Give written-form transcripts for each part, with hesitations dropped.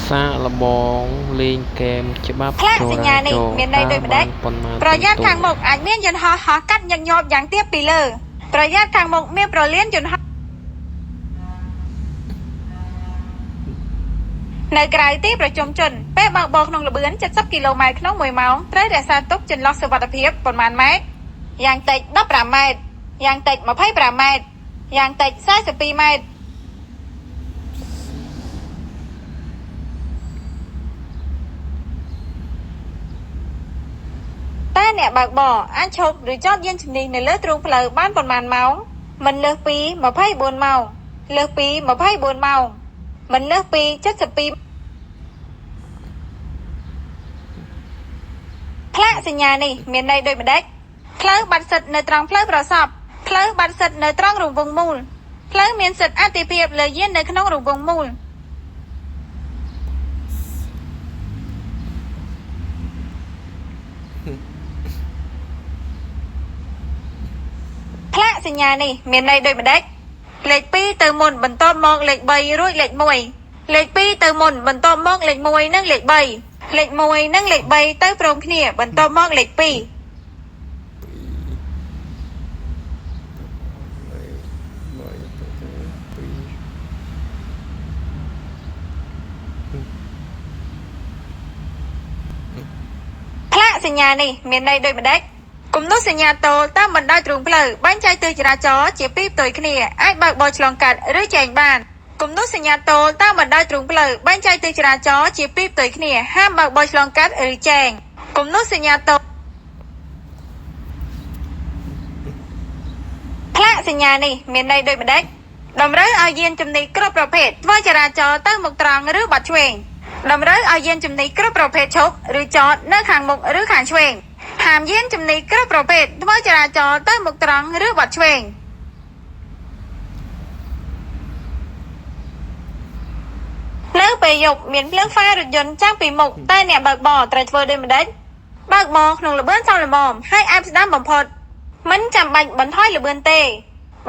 សាកល្បងលេងហ្គេមច្បាប់ផ្លាកចសរាញ្ញានេះចរណ៍មានន័តើយដូចម្ដេច បានប៉ុន្មាន ប្រ ពិន្ទុ យ័ត្នខាងមុខអាចមានយន្តហោះហោះកាត់ញឹកញាប់យ៉ាងទាបពីលើប្រយ័ត្នខាងមុខមានប្រលានយន្តហោះនៅក្រៅទីប្រជុំជនពេលបើកបរក្នុងល្បឿន70គីឡូម៉ែត្រក្នុង1ម៉ោងត្រូវរក្សាទុកចន្លោះសុវត្ថិភាពប៉ុន្មានម៉ែត្រយ៉ាងតិច15ម៉ែត្រយ៉ាងតិច25ម៉ែត្រយ៉ាងតិច42ម៉ែត្រតើអ្នកបើកបរអាចឈប់ឬចតយានជំនិះនៅលើទ្រូងផ្លូវបានប៉ុន្មានម៉ោងមិនលើសពី24ម៉ោងលើសពី24ម៉ោងមិនលើសពី72ផ្លាកសញ្ញានេះមានន័យដូចម្ដេចផ្លូវបាត់សិទ្ធនៅត្រង់ផ្លូវប្រសពផ្លូវបាត់សិទ្ធនៅត្រង់រង្វង់មូលផ្លូវមានសិទ្ធិអាទិភាពលើយាននៅក្នុងរង្វង់មូលផ្លាកសញ្ញានេះមានន័យដូចម្ដេចលេខ2ទៅមុនបន្ទាប់មកលេខ3រួចលេខ1លេខ2ទៅមុនបន្ទាប់មកលេខ1និងលេខ3លេខ1និងលេខ3ទៅព្រមគ្នាបន្ទាប់មកលេខ2 2 3 2 ផ្លាកសញ្ញានេះមានន័យដូចម្ដេចគំនូសសញ្ញាតូលតាមបណ្ដោយទ្រូងផ្លូវបែងចែកទិសចរាចរណ៍ជាពីរផ្ទុយគ្នាអាចបើកបរឆ្លងកាត់ឬចែងបានគំនូសសញ្ញាតូលតាមបណ្ដោយទ្រូងផ្លូវបែងចែកទិសចរាចរណ៍ជាពីរផ្ទុយគ្នាហាមបើកបរឆ្លងកាត់ឬចែងគំនូសសញ្ញាតូលផ្លាកសញ្ញានេះមានន័យដូចម្ដេចតម្រូវឲ្យយានជំនិះគ្រប់ប្រភេទធ្វើចរាចរណ៍ទៅមុខត្រង់ឬបត់ឆ្វេងតម្រូវឲ្យយានជំនិះគ្រប់ប្រភេទឈប់ឬចតនៅខាងមុខឬខាងឆ្វេងហាមយានជំនិះគ្រប់ប្រភេទធ្វើចរាចរណ៍ទៅមុខត្រង់ឬបត់ឆ្វេងនៅពេលយប់មានភ្លើងហ្វារថយន្តចាំងពីមុខតែអ្នកបើកបរត្រូវធ្វើដូចម្ដេចបើកបរក្នុងល្បឿនសមល្មមហើយអែបស្ដាំបំផុតមិនចាំបាច់បន្ថយល្បឿនទេ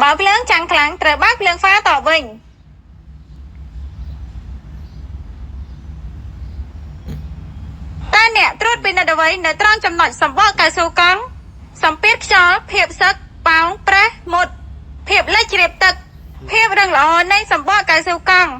បើភ្លើងចាំងខ្លាំងត្រូវបើកភ្លើងហ្វាតវិញតើអ្នកត្រួតពិនិត្យអ្វីនៅត្រង់ចំណុចសម្បកកៅស៊ូកង់សម្ពាធខ្យល់ភាពសឹកប៉ោងប្រេះមុតភាពលិចជ្រាបទឹកភាពរឹងល្អនៃសម្បកកៅស៊ូកង់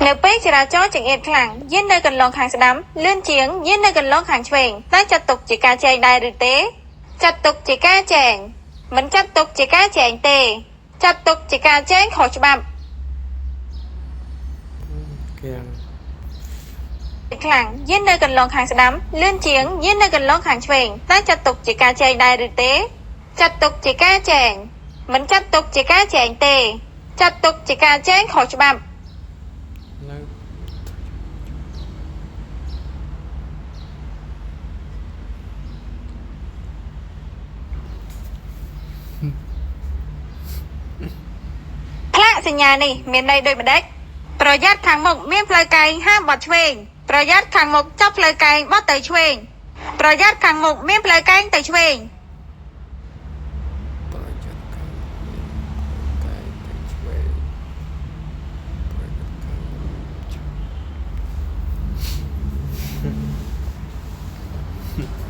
នៅពេលចរាចរណ៍ចង្អៀតខ្លាំងយាននៅកន្លងខាងស្ដាំលឿនជាងយាននៅកន្លងខាងឆ្វេងតើចាត់ទុកជាការចែងដែរឬទេចាត់ទុកជាការចែងមិនចាត់ទុកជាការចែងទេចាត់ទុកជាការចែងខុសច្បាប់ គៀង ខ្លាំងយាននៅកន្លងខាងស្ដាំលឿនជាងយាននៅកន្លងខាងឆ្វេងតើចាត់ទុកជាការចែងដែរឬទេចាត់ទុកជាការចែងមិនចាត់ទុកជាការចែងទេចាត់ទុកជាការចែងខុសច្បាប់ នៅ ផ្លាកសញ្ញានេះមានន័យដូចម្ដេចប្រយ័ត្នខាងមុខមានផ្លូវកែងហាមបត់ឆ្វេងប្រយ័ត្នខាងមុខចាប់ផ្លូវកែងបត់ទៅឆ្វេងប្រយ័ត្នខាងមុខមានផ្លូវកែងទៅឆ្វេង ប្រយ័ត្នខាងមុខមានកែងទៅឆ្វេងប្រយ័ត្នខាងមុខចាប់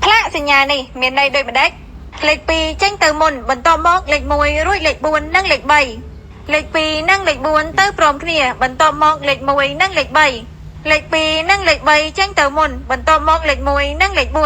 ផ្លាកសញ្ញានេះមានន័យដូចម្ដេចលេខ2ចេញទៅមុនបន្ទាប់មកលេខ1រួចលេខ4និងលេខ3លេខ2និងលេខ4ទៅព្រមគ្នាបន្ទាប់មកលេខ1និងលេខ3លេខ2និងលេខ3ចេញទៅមុនបន្ទាប់មកលេខ1និងលេខ4 2 4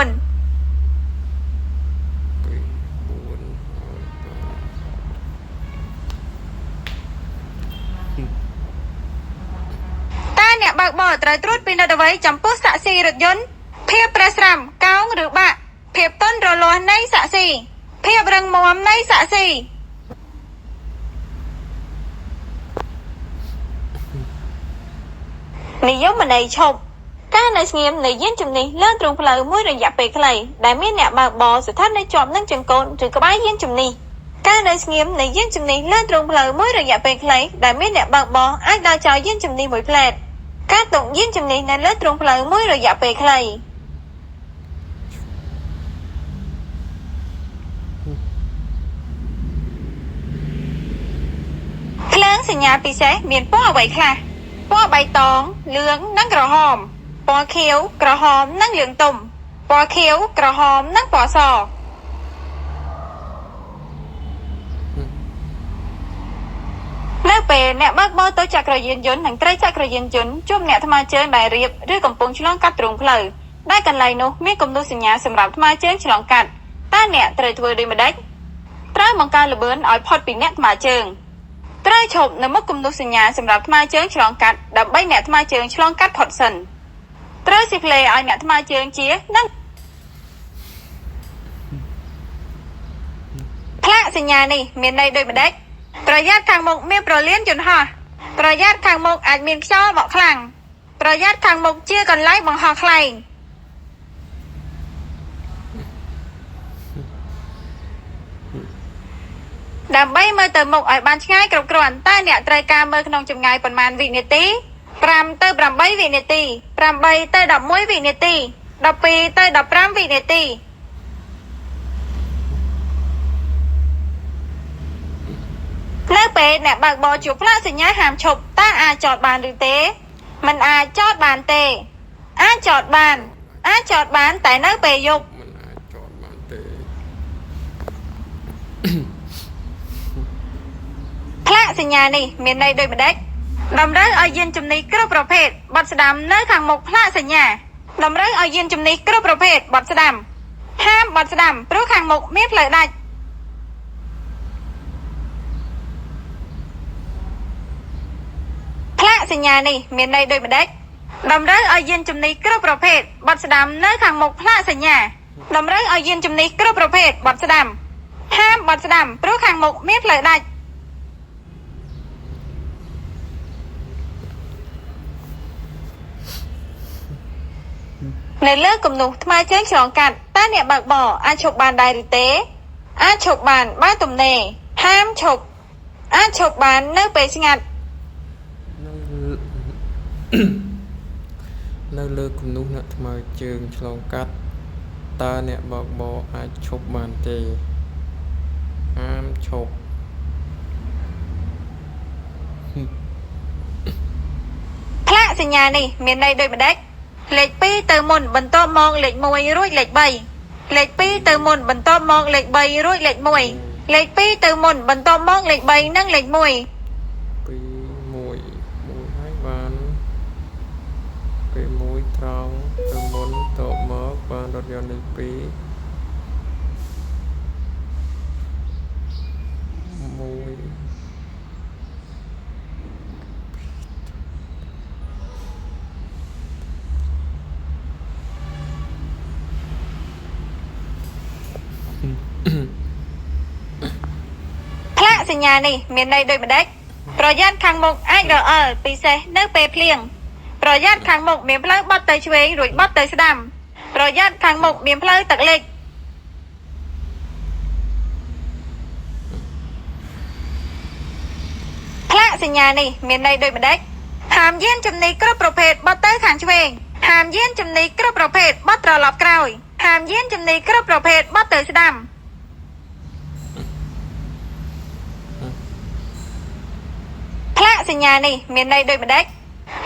ហើយ តើអ្នកបើកបរត្រូវត្រួតពិនិត្យអ្វីចំពោះសាក់ស៊ីរថយន្តភាពប្រេះស្រាំកោងឬបាក់ភាពទន់រលាស់នៃសាក់ស៊ីភាពរឹងមាំនៃសាក់ស៊ីនិយមន័យឈប់ការនៅស្ងៀមនៃយានជំនិះលើទ្រូងផ្លូវមួយរយៈពេលខ្លីដែលមានអ្នកបើកបរស្ថិតនៅជាប់នឹងចង្កូតឬក្បែរយានជំនិះការនៅស្ងៀមនៃយានជំនិះលើទ្រូងផ្លូវមួយរយៈពេលខ្លីដែលមានអ្នកបើកបរអាចដើរចោលយានជំនិះមួយផ្លែតការទុកយានជំនិះនៅលើទ្រូងផ្លូវមួយរយៈពេលខ្លី សញ្ញាពិសេសមានពណ៌អ្វីខ្លះពណ៌បៃតងលឿងនិងក្រហមពណ៌ខៀវក្រហមនិងលឿងទុំពណ៌ខៀវក្រហមនិងពណ៌សនៅពេលអ្នកបើកបរទៅចក្រយានយន្តនិងត្រីចក្រយានយន្តជួបអ្នកថ្មើរជើងដែលរៀបឬកំពុងឆ្លងកាត់ទ្រូងផ្លូវដែលកន្លែងនោះមានគំនូសញ្ញាសម្រាប់ថ្មើរជើងឆ្លងកាត់តើអ្នកត្រូវធ្វើដូចម្តេចត្រូវបង្កើនល្បឿនឲ្យផុតពីអ្នកថ្មើរជើងត្រូវឈប់នៅមុខគំនូសញ្ញាសម្រាប់ថ្មើរជើងឆ្លងកាត់ដើម្បីអ្នកថ្មើរជើងឆ្លងកាត់ផុតសិនត្រូវស៊ីផ្លេឲ្យអ្នកថ្មើរជើងជានិងផ្លាកសញ្ញានេះមានន័យដូចម្តេចប្រយ័ត្នខាងមុខមានប្រលានយន្តហោះប្រយ័ត្នខាងមុខអាចមានខ្យល់បក់ខ្លាំងប្រយ័ត្នខាងមុខជាកន្លែងបង្ហោះខ្លែងដើម្បីមើលទៅមុខឲ្យបានឆ្ងាយគ្រប់គ្រាន់តើអ្នកត្រូវការមើលក្នុងចម្ងាយប៉ុន្មានវិនាទី5ទៅ8វិនាទី8ទៅ11វិនាទី12ទៅ15វិនាទីនៅពេលអ្នកបើកបរជួបផ្លាកសញ្ញាហាមឈប់តើអាចចតបានឬទេមិនអាចចតបានទេអាចចតបានអាចចតបានតែនៅពេលយប់ មិនអាចចតបានទេ ផ្លាកសញ្ញានេះមានន័យដូចម្តេចតម្រូវឲ្យយានជំនិះគ្រប់ប្រភេទបត់ស្ដាំនៅខាងមុខផ្លាកសញ្ញាតម្រូវឲ្យយានជំនិះគ្រប់ប្រភេទបត់ស្ដាំហាមបត់ស្ដាំព្រោះខាងមុខមានផ្លូវដាច់ផ្លាកសញ្ញានេះមានន័យដូចម្តេចតម្រូវឲ្យយានជំនិះគ្រប់ប្រភេទបត់ស្ដាំនៅខាងមុខផ្លាកសញ្ញាតម្រូវឲ្យយានជំនិះគ្រប់ប្រភេទបត់ស្ដាំហាមបត់ស្ដាំព្រោះខាងមុខមានផ្លូវដាច់នៅលើគំនូសថ្មើរជើងឆ្លងកាត់តើអ្នកបើកបរអាចឈប់បានដែរឬទេអាចឈប់បានបើទំនេរហាមឈប់អាចឈប់បាននៅពេលស្ងាត់ នៅលើគំនូសអ្នកថ្មើរជើងឆ្លងកាត់តើអ្នកបើកបរអាចឈប់បានទេហាមឈប់ ផ្លាកសញ្ញានេះមានន័យដូចម្តេចលេខ2ទៅមុនបន្ទាប់មកលេខ1រួចលេខ3លេខ2ទៅមុនបន្ទាប់មកលេខ3រួចលេខ1លេខ2ទៅមុនបន្ទាប់មកលេខ3និងលេខ1 2 1 1ហើយបានពេល1ត្រង់ទៅមុនតបមកបានរថយន្តលេខ2 1 ផ្លាកសញ្ញានេះមានន័យដូចម្តេចប្រយ័ត្នខាងមុខអាចរអិលពិសេសនៅពេលភ្លៀងប្រយ័ត្នខាងមុខមានផ្លូវបត់ទៅឆ្វេងរួចបត់ទៅស្ដាំប្រយ័ត្នខាងមុខមានផ្លូវទឹកលិចផ្លាកសញ្ញានេះមានន័យដូចម្តេចហាមយានជំនិះគ្រប់ប្រភេទបត់ទៅខាងឆ្វេងហាមយានជំនិះគ្រប់ប្រភេទបត់ត្រឡប់ក្រោយហាមយានជំនិះគ្រប់ប្រភេទបត់ទៅស្ដាំផ្លាកសញ្ញានេះមានន័យដូចម្តេច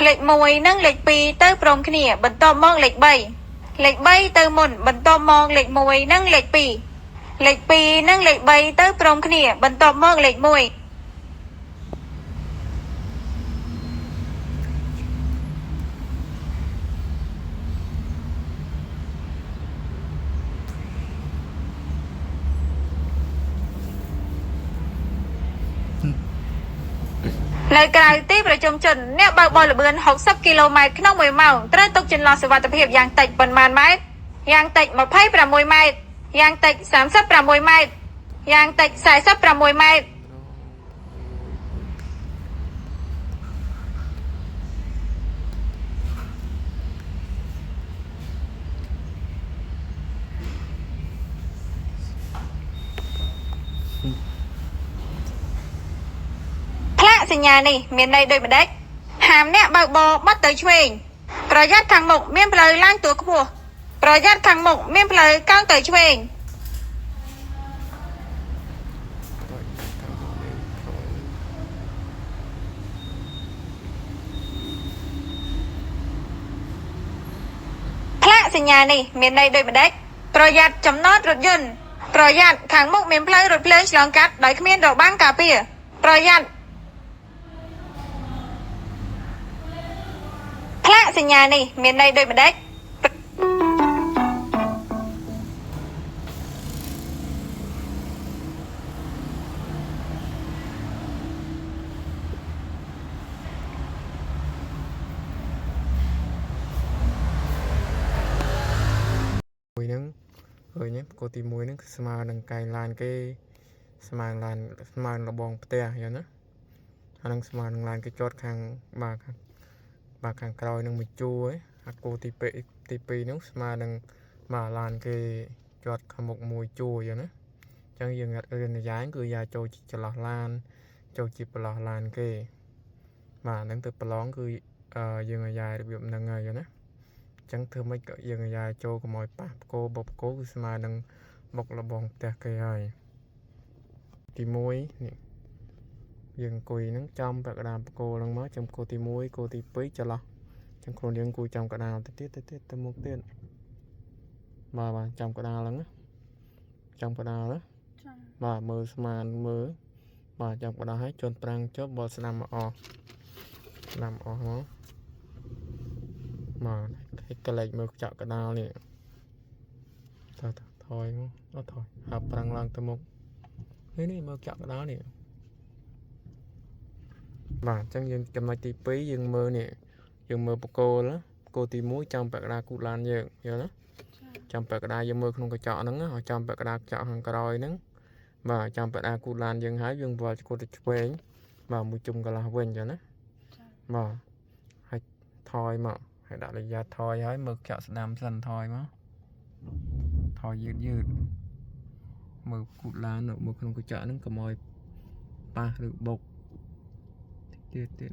លេខ1និងលេខ2ទៅព្រមគ្នាបន្ទាប់មកលេខ3លេខ3ទៅមុនបន្ទាប់មកលេខ1និងលេខ2លេខ2និងលេខ3ទៅព្រមគ្នាបន្ទាប់មកលេខ1នៅក្រៅទីប្រជុំជនអ្នកបើកបរល្បឿន60គីឡូម៉ែត្រក្នុង1ម៉ោងត្រូវទុកចន្លោះសុវត្ថិភាពយ៉ាងតិចប៉ុន្មានម៉ែត្រយ៉ាងតិច26ម៉ែត្រយ៉ាងតិច36ម៉ែត្រយ៉ាងតិច46ម៉ែត្រផ្លាកសញ្ញានេះមានន័យដូចម្តេចហាមអ្នកបើកបរបត់ទៅឆ្វេងប្រយ័ត្នខាងមុខមានផ្លូវឡើងទួលខ្ពស់ប្រយ័ត្នខាងមុខមានផ្លូវកោងទៅឆ្វេង ប្រយ័ត្នខាងមុខមានផ្លូវ សញ្ញានេះមានន័យដូចម្ដេចប្រយ័ត្នចំណតរថយន្តប្រយ័ត្នខាងមុខមានផ្លូវរថភ្លើងឆ្លងកាត់ដោយគ្មានរបាំងការពារប្រយ័ត្នផ្លាកសញ្ញានេះមានន័យដូចម្ដេច មួយហ្នឹងឃើញទេគោលទី1ហ្នឹងគឺស្មើនឹងកែងឡានគេស្មើនឹងឡានស្មើនឹងរបងផ្ទះអញ្ចឹងណាអាហ្នឹងស្មើនឹងឡានគេចតខាងបាទខាងបាទខាងក្រោយនឹងមួយជួរឯងអាគោលទី2ទី2ហ្នឹងស្មើនឹងបាទឡានគេចតខាងមុខមួយជួរអញ្ចឹងណាអញ្ចឹងយើងរៀនយ៉ាងគឺយ៉ាចូលចន្លោះឡានចូលជាប្រឡោះឡានគេបាទហ្នឹងទៅប្រឡងគឺយើងអាយ៉ារបៀបហ្នឹងហើយអញ្ចឹងណា ចឹងធ្វើម៉េចក៏យើងអាយ៉ាចូលកុំឲ្យប៉ះបកគោបបកគោគឺស្មើនឹងបុកលបងផ្ទះគេហើយទី1នេះយើងអង្គុយហ្នឹងចំពាក់កណ្ដាលបកគោហ្នឹងមកចំគោទី1គោទី2ចន្លោះចឹងខ្លួនយើងអង្គុយចំកណ្ដាលទៅទៀតទៅទៀតទៅមុខទៀតបាទបាទចំកណ្ដាលហ្នឹងណាចំកណ្ដាលណា ចា បាទមើលស្មានមើលបាទចំកណ្ដាលហើយជន់ប្រាំងចុះបត់ស្ដាំមកអស់ស្ដាំអស់មកបាទហើយកលែកមើលកញ្ចក់កណ្ដាលនេះ ថយថយមកអត់ថយហើប្រាំងឡើងទៅមុខនេះនេះមើលចាក់កណ្ដាលនេះបាទអញ្ចឹងយើងចំណុចទី2យើងមើលនេះយើងមើលបកគោលណាបកគោលទី1ចាំពាក់កណ្ដាលគូតឡានយើងយល់ណា ចា ចាំពាក់កណ្ដាលយើងមើលក្នុងកញ្ចក់ហ្នឹងណាឲ្យចាំពាក់កណ្ដាលកញ្ចក់ខាងក្រោយហ្នឹងបាទចាំពាក់កណ្ដាលគូតឡានយើងហើយយើងវល់ឆ្កួតទៅឆ្វេងបាទមួយជុំកន្លះវិញអញ្ចឹងណា ចា បាទហើយថយមកហើយដាក់រយៈថយហើយមើលកញ្ចក់ស្ដាំសិនថយមកថយយឺតយឺត មើលគូតឡាននៅមើលក្នុងកញ្ចក់ហ្នឹងកុំឲ្យប៉ះឬបុកទៀតទៀត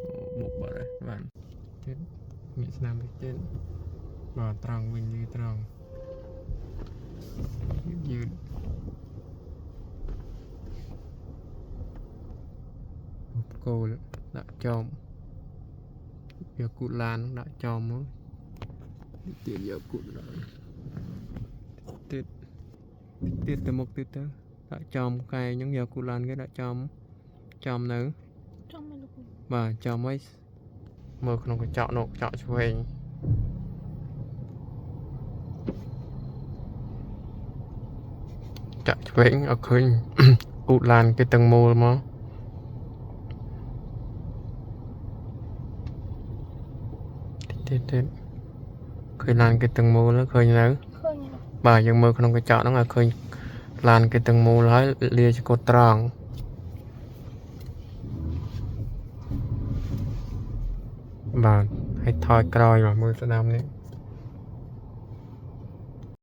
អូបុកបាត់ហើយបានទៀតងាកស្នាមវិញទៀតបាទត្រង់វិញយឺតត្រង់យឺតយឺតបុកគោលដាក់ចំយកគូតឡានហ្នឹងដាក់ចំមកទៀតយកគូតឡាន ទៀតទៀតទៅមុខទៀតទៅដាក់ចំកែងហ្នឹងយកគូឡានគេដាក់ចំចំនៅ ចំមែនលោកគ្រូ បាទចំហើយមើលក្នុងកញ្ចក់នោះកញ្ចក់ឆ្វេងចាក់ឆ្វេងឲ្យឃើញ គូតឡានគេទាំងមូលមកទៀតទៀតឃើញឡានគេទាំងមូលហើយឃើញនៅ ឃើញលោក បាទយើងមើលក្នុងកញ្ចក់ហ្នឹងឲ្យឃើញឡានគេទាំងមូលហើយលាចកត់ត្រង់បាទហើយថយក្រោយមកមើលស្ដាំនេះ